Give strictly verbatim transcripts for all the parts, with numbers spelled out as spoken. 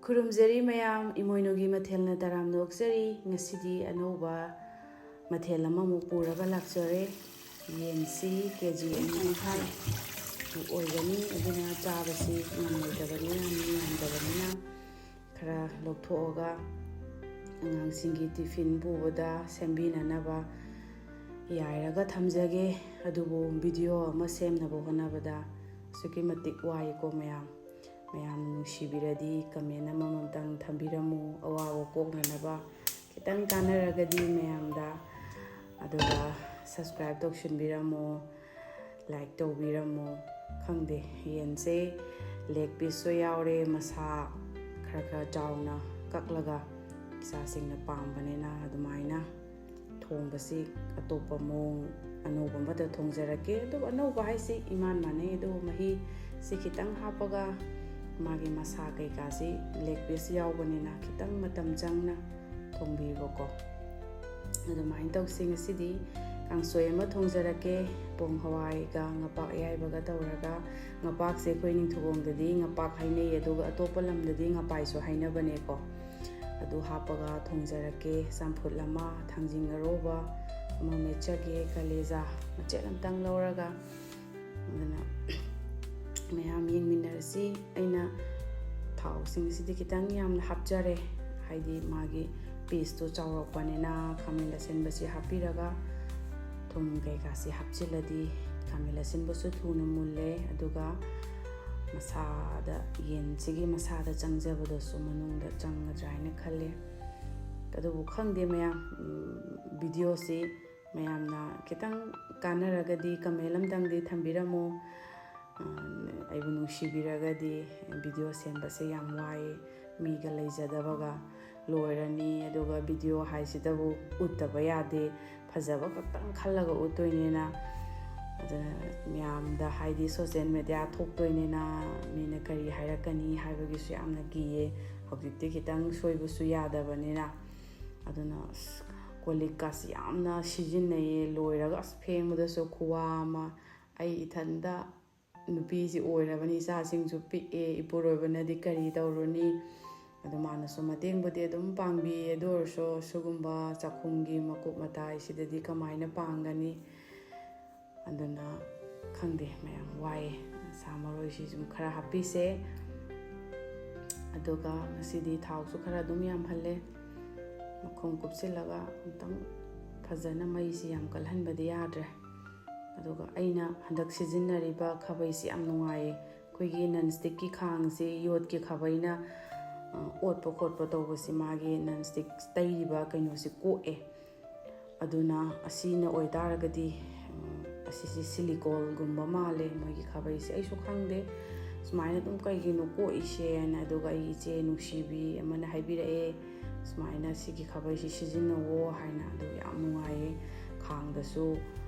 ꯈꯨꯔꯨꯝꯖꯔꯤ ꯃꯌꯥꯝ, ꯏꯃꯣꯏꯅꯨꯒꯤ ꯃꯊꯦꯜꯅ ꯇꯔꯥꯝꯅ ꯑꯣꯛꯆꯔꯤ꯫ ꯉꯁꯤꯗꯤ ꯑꯅꯧꯕ ꯃꯊꯦꯜ ꯑꯃꯃꯨꯛ ꯄꯨꯔꯒ ꯂꯥꯛꯆꯔꯦ꯫ ꯌꯦꯟꯁꯤ ꯀꯦ ꯖꯤ ꯑꯅꯤ ꯃꯈꯥꯏ ꯑꯣꯏꯒꯅꯤ, ꯑꯗꯨꯅ ꯆꯥꯕꯁꯤ ꯉꯝꯃꯣꯏꯗꯕꯅꯤꯅ, ꯃꯤ ꯌꯥꯝꯗꯕꯅꯤꯅ ꯈꯔ ꯂꯧꯊꯣꯛꯑꯒ ꯑꯉꯥꯡꯁꯤꯡꯒꯤ ꯇꯤꯐꯤꯟ ꯄꯨꯕꯗ ꯁꯦꯝꯕꯤꯅꯅꯕ ꯌꯥꯏꯔꯒ ꯊꯝꯖꯒꯦ꯫ ꯑꯗꯨꯕꯨ ꯚꯤꯗꯤꯑꯣ ꯑꯃ ꯁꯦꯝꯅꯕ ꯍꯣꯠꯅꯕꯗ ꯑꯁꯨꯛꯀꯤ ꯃꯇꯤꯛ ꯋꯥꯏꯀꯣ ꯃꯌꯥꯝ꯫ ꯃꯌꯥꯝ ꯅꯨꯡꯁꯤꯕꯤꯔꯗꯤ ꯀꯃꯦꯟ ꯑꯃꯃꯝꯇꯪ ꯊꯝꯕꯤꯔꯝꯃꯨ, ꯑꯋꯥꯕ ꯀꯣꯛꯅꯅꯕ ꯈꯤꯇꯪ ꯀꯥꯟꯅꯔꯒꯗꯤ ꯃꯌꯥꯝꯗ꯫ ꯑꯗꯨꯒ ꯁꯕꯁꯀ꯭ꯔꯥꯏꯕ ꯇꯧꯁꯤꯟꯕꯤꯔꯝꯃꯨ, ꯂꯥꯏꯛ ꯇꯧꯕꯤꯔꯝꯃꯨ꯫ ꯈꯪꯗꯦ, ꯌꯦꯟꯁꯦ ꯂꯦꯒ ꯄꯤꯁꯁꯨ ꯌꯥꯎꯔꯦ, ꯃꯁꯥ ꯈꯔ ꯈꯔ ꯆꯥꯎꯅ ꯀꯛꯂꯒ ꯏꯆꯥꯁꯤꯡꯅ ꯄꯥꯝꯕꯅꯤꯅ ꯑꯗꯨꯃꯥꯏꯅ ꯊꯣꯡꯕꯁꯤ ꯑꯇꯣꯞꯄ ꯃꯑꯣꯡ ꯑꯅꯧꯕ ꯑꯃꯗ ꯊꯣꯡꯖꯔꯛꯀꯦ꯫ ꯑꯗꯨꯕꯨ ꯑꯅꯧꯕ ꯍꯥꯏꯁꯤ ꯏꯃꯥꯟ ꯃꯥꯟꯅꯩ, ꯑꯗꯨꯕꯨ ꯃꯍꯤꯁꯤ ꯈꯤꯇꯪ ꯍꯥꯞꯄꯒ ꯃꯥꯒꯤ ꯃꯁꯥ ꯀꯩꯀꯥꯁꯤ ꯂꯦꯒ ꯄꯤꯁ ꯌꯥꯎꯕꯅꯤꯅ ꯈꯤꯇꯪ ꯃꯇꯝ ꯆꯪꯅ ꯊꯣꯡꯕꯤꯕꯀꯣ꯫ ꯑꯗꯨꯃꯥꯏꯅ ꯇꯧꯁꯤ꯫ ꯉꯁꯤꯗꯤ ꯀꯥꯡꯁꯣꯏ ꯑꯃ ꯊꯣꯡꯖꯔꯛꯀꯦ, ꯄꯣꯡ ꯍꯋꯥꯏꯒ ꯉꯄꯥꯛ ꯑꯌꯥꯏꯕꯒ ꯇꯧꯔꯒ꯫ ꯉꯄꯥꯛꯁꯦ ꯑꯩꯈꯣꯏ ꯅꯤꯡꯊꯧꯈꯣꯡꯗꯗꯤ ꯉꯄꯥꯛ ꯍꯥꯏꯅꯩ, ꯑꯗꯨꯒ ꯑꯇꯣꯞꯄ ꯂꯝꯗꯗꯤ ꯉꯄꯥꯏꯁꯨ ꯍꯥꯏꯅꯕꯅꯦꯀꯣ꯫ ꯑꯗꯨ ꯍꯥꯞꯄꯒ ꯊꯣꯡꯖꯔꯛꯀꯦ꯫ ꯆꯝꯐꯨꯠ ꯑꯃ, ꯊꯥꯡꯖꯤꯡ ꯑꯔꯣꯕ ꯑꯃ ꯃꯦꯠꯆꯒꯦ, ꯀꯂꯦꯖꯥ ꯃꯆꯦꯠ ꯑꯃꯇꯪ ꯂꯧꯔꯒ꯫ ꯑꯗꯨꯅ ꯃꯌꯥꯝ ꯌꯦꯡꯃꯤꯟꯅꯔꯁꯤ꯫ ꯑꯩꯅ ꯊꯥꯎꯁꯤꯡꯁꯤꯗꯤ ꯈꯤꯇꯪ ꯌꯥꯝꯅ ꯍꯥꯞꯆꯔꯦ, ꯍꯥꯏꯗꯤ ꯃꯥꯒꯤ ꯄꯤꯁꯇꯣ ꯆꯥꯎꯔꯛꯄꯅꯤꯅ꯫ ꯈꯥꯃꯦꯟ ꯑꯁꯤꯟꯕꯁꯤ ꯍꯥꯞꯄꯤꯔꯒ ꯊꯨꯝ ꯀꯩꯀꯥꯁꯤ ꯍꯥꯞꯆꯤꯜꯂꯗꯤ ꯈꯥꯃꯦꯟ ꯑꯁꯤꯟꯕꯁꯨ ꯊꯨꯅ ꯃꯨꯜꯂꯦ, ꯑꯗꯨꯒ ꯃꯁꯥꯗ, ꯌꯦꯟꯁꯤꯒꯤ ꯃꯁꯥꯗ ꯆꯪꯖꯕꯗꯁꯨ ꯃꯅꯨꯡꯗ ꯆꯪꯒꯗ꯭ꯔꯥ ꯍꯥꯏꯅ ꯈꯜꯂꯦ꯫ ꯑꯗꯨꯕꯨ ꯈꯪꯗꯦ ꯃꯌꯥꯝ, ꯎꯝ, ꯚꯤꯗꯤꯑꯣꯁꯤ ꯃꯌꯥꯝꯅ ꯈꯤꯇꯪ ꯀꯥꯟꯅꯔꯒꯗꯤ ꯀꯃꯦꯟ ꯑꯝꯇꯪꯗꯤ ꯊꯝꯕꯤꯔꯝꯃꯨ꯫ ꯑ, ꯑꯩꯕꯨ ꯅꯨꯡꯁꯤꯕꯤꯔꯒꯗꯤ꯫ ꯚꯤꯗꯤꯑꯣ ꯁꯦꯝꯕꯁꯦ ꯌꯥꯝ ꯋꯥꯏ, ꯃꯤꯒ ꯂꯩꯖꯗꯕꯒ꯫ ꯂꯣꯏꯔꯅꯤ, ꯑꯗꯨꯒ ꯚꯤꯗꯤꯑꯣ ꯍꯥꯏꯁꯤꯗꯕꯨ ꯎꯠꯇꯕ ꯌꯥꯗꯦ, ꯐꯖꯕ ꯈꯛꯇꯪ ꯈꯜꯂꯒ ꯎꯠꯇꯣꯏꯅꯤꯅ꯫ ꯑꯗꯨꯅ ꯃꯌꯥꯝꯗ, ꯍꯥꯏꯗꯤ ꯁꯣꯁꯦꯜ ꯃꯦꯗꯤꯌꯥ ꯊꯣꯛꯇꯣꯏꯅꯤꯅ ꯃꯤꯅ ꯀꯔꯤ ꯍꯥꯏꯔꯛꯀꯅꯤ ꯍꯥꯏꯕꯒꯤꯁꯨ ꯌꯥꯝꯅ ꯀꯤꯌꯦ꯫ ꯍꯧꯖꯤꯛꯇꯤ ꯈꯤꯇꯪ ꯁꯣꯏꯕꯁꯨ ꯌꯥꯗꯕꯅꯤꯅ꯫ ꯑꯗꯨꯅ ꯑꯁ, ꯀꯣꯜ ꯂꯤꯛꯀꯥꯁꯤ ꯌꯥꯝꯅ ꯁꯤꯖꯤꯟꯅꯩꯌꯦ, ꯂꯣꯏꯔꯒ ꯑꯁ, ꯐꯦꯡꯕꯗꯁꯨ ꯈꯨꯋꯥ ꯑꯃ꯫ ꯑꯩ ꯏꯊꯟꯗ ꯅꯨꯄꯤꯁꯤ ꯑꯣꯏꯔꯕꯅꯤ, ꯏꯆꯥꯁꯤꯡꯁꯨ ꯄꯤꯛꯑꯦ, ꯏꯄꯨꯔꯣꯏꯕꯅꯗꯤ ꯀꯔꯤ ꯇꯧꯔꯨꯅꯤ? ꯑꯗꯣ ꯃꯥꯅꯁꯨ ꯃꯇꯦꯡꯕꯨꯗꯤ ꯑꯗꯨꯝ ꯄꯥꯡꯕꯤꯌꯦ, ꯑꯗꯨ ꯑꯣꯏꯔꯁꯨ ꯁꯤꯒꯨꯝꯕ ꯆꯥꯛꯈꯨꯝꯒꯤ ꯃꯀꯨꯞ ꯃꯇꯥ ꯁꯤꯗꯗꯤ ꯀꯃꯥꯏꯅ ꯄꯥꯡꯒꯅꯤ? ꯑꯗꯨꯅ ꯈꯪꯗꯦ, ꯃꯌꯥꯝ ꯋꯥꯏꯌꯦ꯫ ꯁꯥ ꯃꯔꯣꯏꯁꯤ ꯁꯨꯝ ꯈꯔ ꯍꯥꯞꯄꯤꯁꯦ꯫ ꯑꯗꯨꯒ ꯉꯁꯤꯗꯤ ꯊꯥꯎꯁꯨ ꯈꯔ ꯑꯗꯨꯝ ꯌꯥꯝꯍꯜꯂꯦ꯫ ꯃꯈꯨꯝ ꯀꯨꯞꯁꯤꯜꯂꯒ ꯑꯃꯨꯛꯇꯪ ꯐꯖꯅ, ꯃꯩꯁꯤ ꯌꯥꯝ ꯀꯜꯍꯟꯕꯗꯤ ꯌꯥꯗ꯭ꯔꯦ꯫ ꯑꯗꯨꯒ ꯑꯩꯅ ꯍꯟꯗꯛ ꯁꯤꯖꯤꯟꯅꯔꯤꯕ ꯈꯥꯕꯩꯁꯤ ꯌꯥꯝ ꯅꯨꯡꯉꯥꯏꯌꯦ꯫ ꯑꯩꯈꯣꯏꯒꯤ ꯅꯟ ꯁ꯭ꯇꯤꯛꯀꯤ ꯈꯥꯡꯁꯤ ꯌꯣꯠꯀꯤ ꯈꯥꯕꯩꯅ, ꯑ, ꯑꯣꯠꯄ ꯈꯣꯠꯄ ꯇꯧꯕꯁꯤ ꯃꯥꯒꯤ ꯅꯟ ꯁ꯭ꯇꯤꯛ ꯇꯩꯔꯤꯕ ꯀꯩꯅꯣꯁꯤ ꯀꯣꯛꯑꯦ꯫ ꯑꯗꯨꯅ ꯑꯁꯤꯅ ꯑꯣꯏꯇꯥꯔꯒꯗꯤ, ꯎꯝ, ꯑꯁꯤꯁꯤ ꯁꯤꯂꯤꯀꯣꯟꯒꯨꯝꯕ ꯃꯥꯜꯂꯦ ꯃꯣꯏꯒꯤ ꯈꯥꯕꯩꯁꯦ꯫ ꯑꯩꯁꯨ ꯈꯪꯗꯦ ꯁꯨꯃꯥꯏꯅ ꯑꯗꯨꯝ ꯀꯩꯒꯤꯅꯣ ꯀꯣꯛꯏꯁꯦꯅ꯫ ꯑꯗꯨꯒ ꯑꯩꯒꯤ ꯏꯆꯦ ꯅꯨꯡꯁꯤꯕꯤ ꯑꯃꯅ ꯍꯥꯏꯕꯤꯔꯛꯑꯦ, "ꯁꯨꯃꯥꯏꯅ ꯁꯤꯒꯤ ꯈꯥꯕꯩꯁꯤ ꯁꯤꯖꯤꯟꯅꯧꯋꯣ" ꯍꯥꯏꯅ꯫ ꯑꯗꯨ ꯌꯥꯝ ꯅꯨꯡꯉꯥꯏꯌꯦ꯫ ꯈꯥꯡꯗꯁꯨ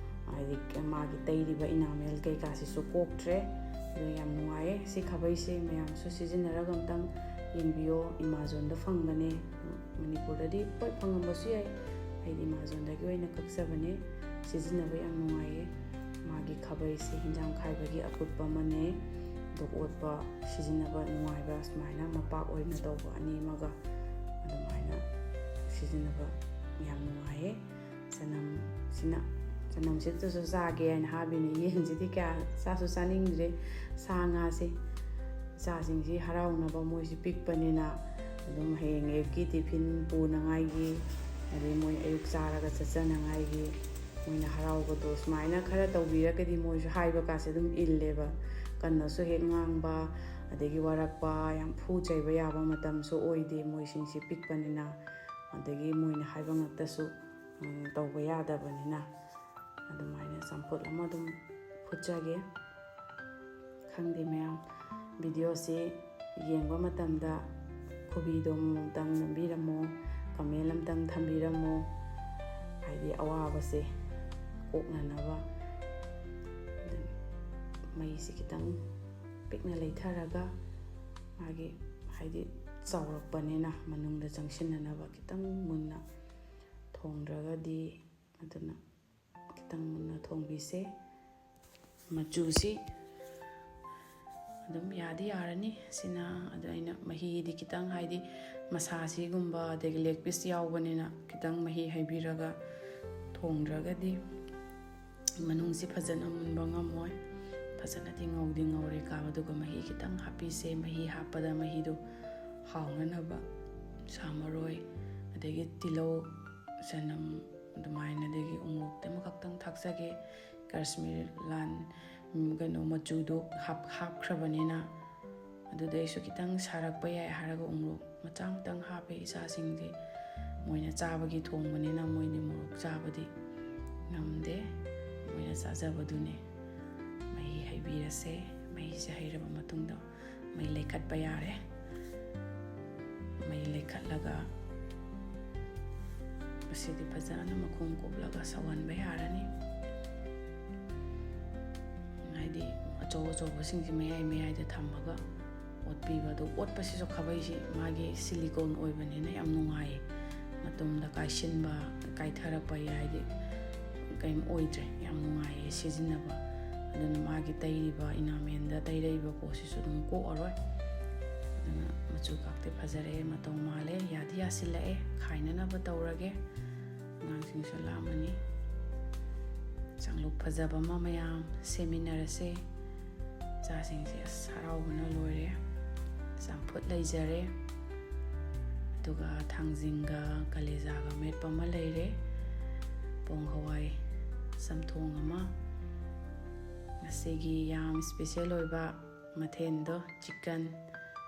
ꯍꯥꯏꯗꯤ ꯃꯥꯒꯤ ꯇꯩꯔꯤꯕ ꯏꯅꯥꯃꯦꯜ ꯀꯩꯀꯥꯁꯤꯁꯨ ꯀꯣꯛꯇ꯭ꯔꯦ꯫ ꯑꯗꯨ ꯌꯥꯝ ꯅꯨꯡꯉꯥꯏꯌꯦ꯫ ꯁꯤ ꯈꯥꯕꯩꯁꯦ ꯃꯌꯥꯝꯁꯨ ꯁꯤꯖꯤꯟꯅꯔꯒ ꯑꯝꯇꯪ ꯌꯦꯡꯕꯤꯌꯣ꯫ ꯑꯦꯃꯥꯖꯣꯟꯗ ꯐꯪꯕꯅꯦ꯫ ꯃꯅꯤꯄꯨꯔꯗꯗꯤ ꯍꯣꯏ ꯐꯪꯉꯝꯕꯁꯨ ꯌꯥꯏ꯫ ꯑꯩꯗꯤ ꯑꯦꯃꯥꯖꯣꯟꯗꯒꯤ ꯑꯣꯏꯅ ꯀꯛꯆꯕꯅꯦ꯫ ꯁꯤꯖꯤꯟꯅꯕ ꯌꯥꯝ ꯅꯨꯡꯉꯥꯏꯌꯦ꯫ ꯃꯥꯒꯤ ꯈꯥꯕꯩꯁꯦ ꯍꯤꯟꯖꯥꯡ ꯈꯥꯏꯕꯒꯤ ꯑꯀꯨꯞꯄ ꯑꯃꯅꯦ꯫ ꯑꯗꯨ ꯑꯣꯠꯄ ꯁꯤꯖꯤꯟꯅꯕ ꯅꯨꯡꯉꯥꯏꯕ, ꯁꯨꯃꯥꯏꯅ ꯃꯄꯥꯛ ꯑꯣꯏꯅ ꯇꯧꯕ ꯑꯅꯤ ꯑꯃꯒ ꯑꯗꯨꯃꯥꯏꯅ ꯁꯤꯖꯤꯟꯅꯕ ꯌꯥꯝ ꯅꯨꯡꯉꯥꯏꯌꯦ꯫ ꯆꯅꯝꯁꯤꯅ, ꯆꯅꯝꯁꯤꯗꯁꯨ ꯆꯥꯒꯦ ꯍꯥꯏꯅ ꯍꯥꯞꯄꯤꯅꯦ꯫ ꯌꯦꯟꯁꯤꯗꯤ ꯀꯌꯥ ꯆꯥꯁꯨ ꯆꯥꯅꯤꯡꯗ꯭ꯔꯦ꯫ ꯁꯥ ꯉꯥꯁꯦ ꯏꯆꯥꯁꯤꯡꯁꯤ ꯍꯔꯥꯎꯅꯕ, ꯃꯣꯏꯁꯤ ꯄꯤꯛꯄꯅꯤꯅ ꯑꯗꯨꯝ ꯍꯌꯦꯡ ꯑꯌꯨꯛꯀꯤ ꯇꯤꯐꯤꯟ ꯄꯨꯅꯉꯥꯏꯒꯤ, ꯑꯗꯩ ꯃꯣꯏ ꯑꯌꯨꯛ ꯆꯥꯔꯒ ꯆꯠꯆꯅꯉꯥꯏꯒꯤ ꯃꯣꯏꯅ ꯍꯔꯥꯎꯕꯗꯣ ꯁꯨꯃꯥꯏꯅ ꯈꯔ ꯇꯧꯕꯤꯔꯒꯗꯤ ꯃꯣꯏꯁꯨ ꯍꯥꯏꯕ ꯀꯥꯁꯦ ꯑꯗꯨꯝ ꯏꯜꯂꯦꯕ꯫ ꯀꯟꯅꯁꯨ ꯍꯦꯛ ꯉꯥꯡꯕ, ꯑꯗꯒꯤ ꯋꯥꯔꯛꯄ, ꯌꯥꯝ ꯐꯨ ꯆꯩꯕ ꯌꯥꯕ ꯃꯇꯝꯁꯨ ꯑꯣꯏꯗꯦ ꯃꯣꯏꯁꯤꯡꯁꯤ ꯄꯤꯛꯄꯅꯤꯅ꯫ ꯑꯗꯒꯤ ꯃꯣꯏꯅ ꯍꯥꯏꯕ ꯉꯥꯛꯇꯁꯨ, ꯎꯝ, ꯇꯧꯕ ꯌꯥꯗꯕꯅꯤꯅ꯫ ꯑꯗꯨꯃꯥꯏꯅ ꯆꯝꯐꯨꯠ ꯑꯃ ꯑꯗꯨꯝ ꯐꯨꯠꯆꯒꯦ꯫ ꯈꯪꯗꯦ ꯃꯌꯥꯝ, ꯚꯤꯗꯤꯑꯣꯁꯤ ꯌꯦꯡꯕ ꯃꯇꯝꯗ ꯈꯨꯕꯤꯗꯣ ꯑꯃꯃꯝꯇꯪ ꯅꯝꯕꯤꯔꯝꯃꯣ, ꯀꯃꯦꯟ ꯑꯝꯇꯪ ꯊꯝꯕꯤꯔꯝꯃꯣ, ꯍꯥꯏꯗꯤ ꯑꯋꯥꯕꯁꯦ ꯀꯣꯛꯅꯅꯕ꯫ ꯑꯗꯨꯝ ꯃꯩꯁꯤ ꯈꯤꯇꯪ ꯄꯤꯛꯅ ꯂꯩꯊꯔꯒ, ꯃꯥꯒꯤ ꯍꯥꯏꯗꯤ ꯆꯥꯎꯔꯛꯄꯅꯤꯅ ꯃꯅꯨꯡꯗ ꯆꯪꯁꯤꯟꯅꯅꯕ ꯈꯤꯇꯪ ꯃꯨꯟꯅ ꯊꯣꯡꯗ꯭ꯔꯒꯗꯤ, ꯑꯗꯨꯅ ꯈꯤꯇꯪ ꯃꯨꯟꯅ ꯊꯣꯡꯕꯤꯁꯦ꯫ ꯃꯆꯨꯁꯤ ꯑꯗꯨꯝ ꯌꯥꯗꯤ ꯌꯥꯔꯅꯤ ꯁꯤꯅ꯫ ꯑꯗꯣ ꯑꯩꯅ ꯃꯍꯤꯗꯤ ꯈꯤꯇꯪ, ꯍꯥꯏꯗꯤ ꯃꯁꯥꯁꯤꯒꯨꯝꯕ ꯑꯗꯒꯤ ꯂꯦꯒ ꯄꯤꯁ ꯌꯥꯎꯕꯅꯤꯅ, ꯈꯤꯇꯪ ꯃꯍꯤ ꯍꯩꯕꯤꯔꯒ ꯊꯣꯡꯗ꯭ꯔꯒꯗꯤ ꯃꯅꯨꯡꯁꯤ ꯐꯖꯅ ꯃꯨꯟꯕ ꯉꯝꯃꯣꯏ꯫ ꯐꯖꯅꯗꯤ ꯉꯧꯗꯤ ꯉꯧꯔꯦ ꯀꯥꯕ, ꯑꯗꯨꯒ ꯃꯍꯤ ꯈꯤꯇꯪ ꯍꯥꯞꯄꯤꯁꯦ꯫ ꯃꯍꯤ ꯍꯥꯞꯄꯗ ꯃꯍꯤꯗꯣ ꯍꯥꯎꯅꯅꯕ ꯁꯥ ꯃꯔꯣꯏ, ꯑꯗꯒꯤ ꯇꯤꯜꯍꯧ, ꯆꯅꯝ, ꯑꯗꯨꯃꯥꯏꯅ, ꯑꯗꯒꯤ ꯎꯃꯣꯔꯣꯛꯇꯤ ꯑꯃꯈꯛꯇꯪ ꯊꯥꯛꯆꯒꯦ꯫ ꯀꯥꯁꯃꯤꯔ ꯂꯥꯟ, ꯎꯝ, ꯀꯩꯅꯣ, ꯃꯆꯨꯗꯣ ꯍꯥꯞ-, ꯍꯥꯞꯈ꯭ꯔꯕꯅꯤꯅ꯫ ꯑꯗꯨꯗꯩꯁꯨ ꯈꯤꯇꯪ ꯁꯥꯔꯛꯄ ꯌꯥꯏ ꯍꯥꯏꯔꯒ ꯎꯃꯣꯔꯣꯛ ꯃꯆꯥ ꯑꯃꯇꯪ ꯍꯥꯞꯄꯦ꯫ ꯏꯆꯥꯁꯤꯡꯗꯤ ꯃꯣꯏꯅ ꯆꯥꯕꯒꯤ ꯊꯣꯡꯕꯅꯤꯅ ꯃꯣꯏꯗꯤ ꯃꯣꯔꯣꯛ ꯆꯥꯕꯗꯤ ꯉꯝꯗꯦ꯫ ꯃꯣꯏꯅ ꯆꯥꯖꯕꯗꯨꯅꯦ꯫ ꯃꯍꯤ ꯍꯩꯕꯤꯔꯁꯦ꯫ ꯃꯍꯤꯁꯦ ꯍꯩꯔꯕ ꯃꯇꯨꯡꯗ ꯃꯩ ꯂꯩꯈꯠꯄ ꯌꯥꯔꯦ꯫ ꯃꯩ ꯂꯩꯈꯠꯂꯒ ꯃꯁꯤꯗꯤ ꯐꯖꯅ ꯃꯈꯨꯝ ꯀꯨꯞꯂꯒ ꯁꯧꯍꯟꯕ ꯌꯥꯔꯅꯤ꯫ ꯍꯥꯏꯗꯤ ꯑꯆꯧ ꯑꯆꯧꯕꯁꯤꯡꯁꯤ ꯃꯌꯥꯏ ꯃꯌꯥꯏꯗ ꯊꯝꯃꯒ ꯑꯣꯠꯄꯤꯕ꯫ ꯑꯗꯣ ꯑꯣꯠꯄꯁꯤꯁꯨ ꯈꯥꯕꯩꯁꯤ ꯃꯥꯒꯤ ꯁꯤꯂꯤꯀꯣꯟ ꯑꯣꯏꯕꯅꯤꯅ ꯌꯥꯝ ꯅꯨꯡꯉꯥꯏꯌꯦ꯫ ꯃꯇꯨꯝꯗ ꯀꯥꯏꯁꯤꯟꯕ, ꯀꯥꯏꯊꯔꯛꯄ ꯍꯥꯏꯗꯤ ꯀꯔꯤꯝ ꯑꯣꯏꯗ꯭ꯔꯦ꯫ ꯌꯥꯝ ꯅꯨꯡꯉꯥꯏꯌꯦ ꯁꯤꯖꯤꯟꯅꯕ꯫ ꯑꯗꯨꯅ ꯃꯥꯒꯤ ꯇꯩꯔꯤꯕ ꯏꯅꯥꯃꯦꯟꯗ ꯇꯩꯔꯛꯏꯕ ꯄꯣꯠꯁꯤꯁꯨ ꯑꯗꯨꯝ ꯀꯣꯛꯑꯔꯣꯏ꯫ ꯑꯗꯨꯅ ꯃꯆꯨ ꯀꯥꯛꯇꯤ ꯐꯖꯔꯦ, ꯃꯇꯧ ꯃꯥꯜꯂꯦ, ꯌꯥꯗꯤ ꯌꯥꯁꯤꯜꯂꯛꯑꯦ꯫ ꯈꯥꯏꯅꯅꯕ ꯇꯧꯔꯒꯦ꯫ ꯑꯉꯥꯡꯁꯤꯡꯁꯨ ꯂꯥꯝꯃꯅꯤ꯫ ꯆꯥꯛꯂꯨꯛ ꯐꯖꯕ ꯑꯃ ꯃꯌꯥꯝ ꯁꯦꯝꯃꯤꯟꯅꯔꯁꯦ꯫ ꯏꯆꯥꯁꯤꯡꯁꯦ ꯑꯁ ꯍꯔꯥꯎꯕꯅ ꯂꯣꯏꯔꯦ꯫ ꯆꯝꯐꯨꯠ ꯂꯩꯖꯔꯦ꯫ ꯑꯗꯨꯒ ꯊꯥꯡꯖꯤꯡꯒ ꯀꯂꯦꯖꯥꯒ ꯃꯦꯠꯄ ꯑꯃ ꯂꯩꯔꯦ꯫ ꯄꯣꯡ ꯍꯋꯥꯏ ꯆꯝꯊꯣꯡ ꯑꯃ꯫ ꯉꯁꯤꯒꯤ ꯌꯥꯝ ꯏꯁꯄꯤꯁꯦꯜ ꯑꯣꯏꯕ ꯃꯊꯦꯜꯗꯣ ꯆꯤꯛꯀꯟ꯫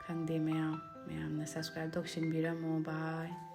ꯈꯪꯗꯦ ꯃꯌꯥꯝ, ꯃꯌꯥꯝꯅ ꯁꯕꯁꯀ꯭ꯔꯥꯏꯕ ꯇꯧꯁꯤꯟꯕꯤꯔꯝꯃꯣ꯫ ꯕꯥꯏ꯫